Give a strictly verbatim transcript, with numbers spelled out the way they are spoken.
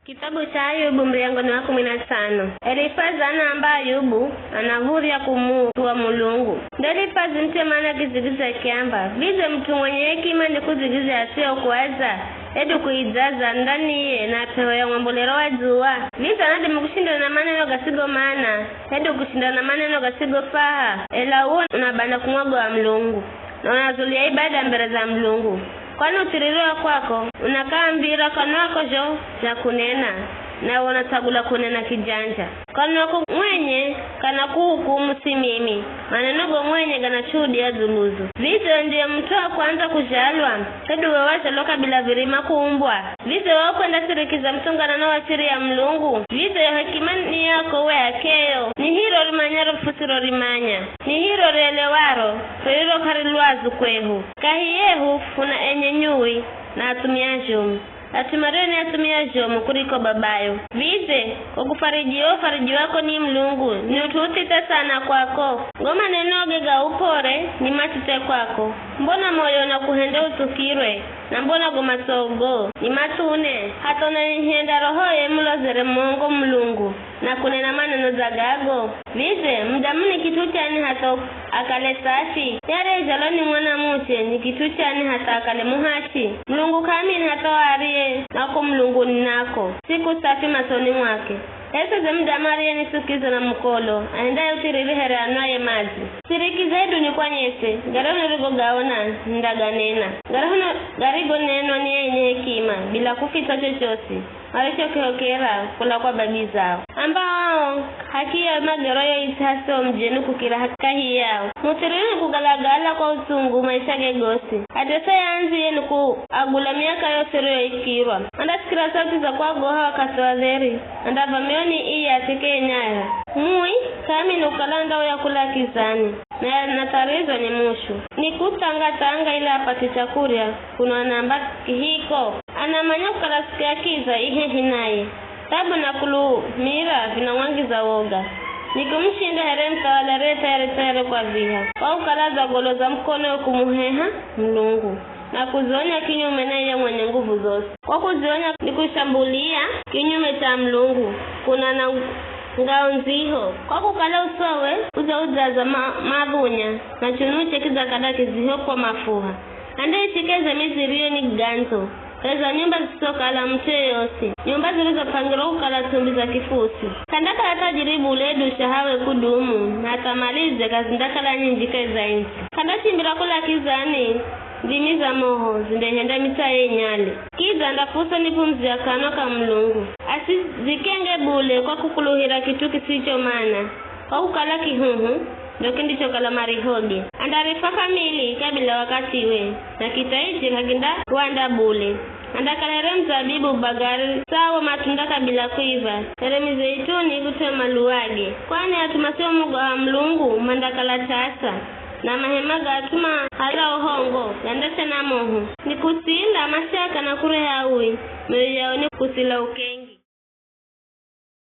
Kitabu cha Ayubu, muryango ni wa kumi na tsano. Elifazi anaamba Ayubu anav̱urya kumuthuwa Mulungu. Ndo Elifazi muthemani akidzigidzya akiamba, "Vidze mut'u mwenye hekima ni kudzigidzya asiyo kuaza, hedu kuidzaza ndaniye na p'eho ya mwambolero wa dzuwa? Vidze anadima kushindana na maneno gasigo mana, hedu kushindana na maneno gasigo faha? Ela uwo unabanda kumwagoha Mulungu, na unazuluya ibada mbere za Mulungu. Kwani uthiriri wa kwako unakaambira kanwako zho zha kunena, nawe unatsagula kunena kijanja. Kanwako mwenye kanakuhukumu, si mimi, manenogo mwenye ganashuhudia dzuluzo. Vidze ndiye mut'u wa kwandza kuzhalwa, hedu we wazhalwa kabila virima kuumbwa? Vidze we ukwendasirikiza muthunganano wa shiri ya Mulungu? Vidze yo hekima ni yako we h'akeyo? Ni hiro rimanyaro fusirorimanya, ni hiro rielewaro, ro riro k'ari lwazu kwehu. Kahi yehu funa enye nyuwi na athumia zhomu. At'u mario ni athumia zhomu kuriko babayo. Vidze, ko kufarijio ufarijiwako ni Mulungu, ni ut'u uthithe sana kwako? Go manenoge ga up'ore ni mathithe kwako. Mbona moyo unakuhende utsukirwe, na mbona go matsogo ni mathune? Hatha unanyihenda rohoye mulozere mongo Mulungu, na kunena maneno dza gago? Vidze mudamu ni kit'u chani hatha akale safi? Ye ariyezhalwa ni mwanamuche ni kit'u chani hatha akale muhachi? Mulungu k'aamini hatha o ariye nako Mulungu ninako, si kusafi masoni mwake. Ese ze mudamu ariyenisukiza na mukolo, ahendaye uthiriri here anwaye madzi. Sirikiza hedu nikwanyese, garyahu nirigogaona, nindaganena. Garyahu na-, garigonenwa ni enye hekima, bila kufitsa chochosi, marichokihokera kula kwa babi zao. Ambao ao, haki ya magero yo isi hasiho mujeni kukira ha-, kahi yao. Muthiriri ni kugalagala kwa utsungu maishage gosi. Atesa ya ndzi ye ni kuagula miaka yosi iriyoikirwa. Andasikira sauti za kwagoha wakathi wa dheri, andavamiwa ni iya athike nyara. Mui, k'aamini kukala andauya kula kizani, na anatharizwa ni mushu. Ni kuthanga-thanga ili apate chakurya, kuno anaamba kihiko. Anamanya kukala siku ya kiza i hehi naye. Thabu na kulumira vinamwangiza woga. Nikimushinda here muthawali ariye thayari-thayari kwa viha, kwa kukala zagolo za mukonowe kumuheha Mulungu, na kuzionya kinyume na iye mwenye nguvu zosi. Kwa kuzionya nikushambulia kinyume cha Mulungu, kuna na ngao ndziho. Kwa kukala usowe udzaudzaza ma-, mav̱unya, na chunuche kidzakala kidziho kwa mafuha. Andaishikeze midzi iriyo ni gandzo, eza nyumba zisizokala mut'u yeyosi, nyumba zirizopangirwa kukala ts'umbi za kifusi. K'andakala thajiri bule hedu ushahawe kudumu, na hatha malize k'azindakala nyinji kahi za indzi. K'andachimbira kula kizani, ndimi za moho zindaihenda mitsaye inyale. Kidza andafusa ni pumzi ya kanwa ka Mulungu. Asizikenge bule kwa kukuluhira kit'u kisicho mana, kwa kukala kihuhu ndo kindichokala marihoge. Andarifa kamili kabila wakathiwe, na kitaiji k'akindawanda bule. Andakala here muzabibu ubagari, sawo matunda kabila kuiva, here mizeituni kut'u ya maluwage. Kwani at'u masiomugwaha Mulungu mandakala t'asa, na mahema ga at'u mahala uhongo gandasha na moho. Ni kutsila mashaka na kureha ui, mioyo yao ni kutsila ukengi.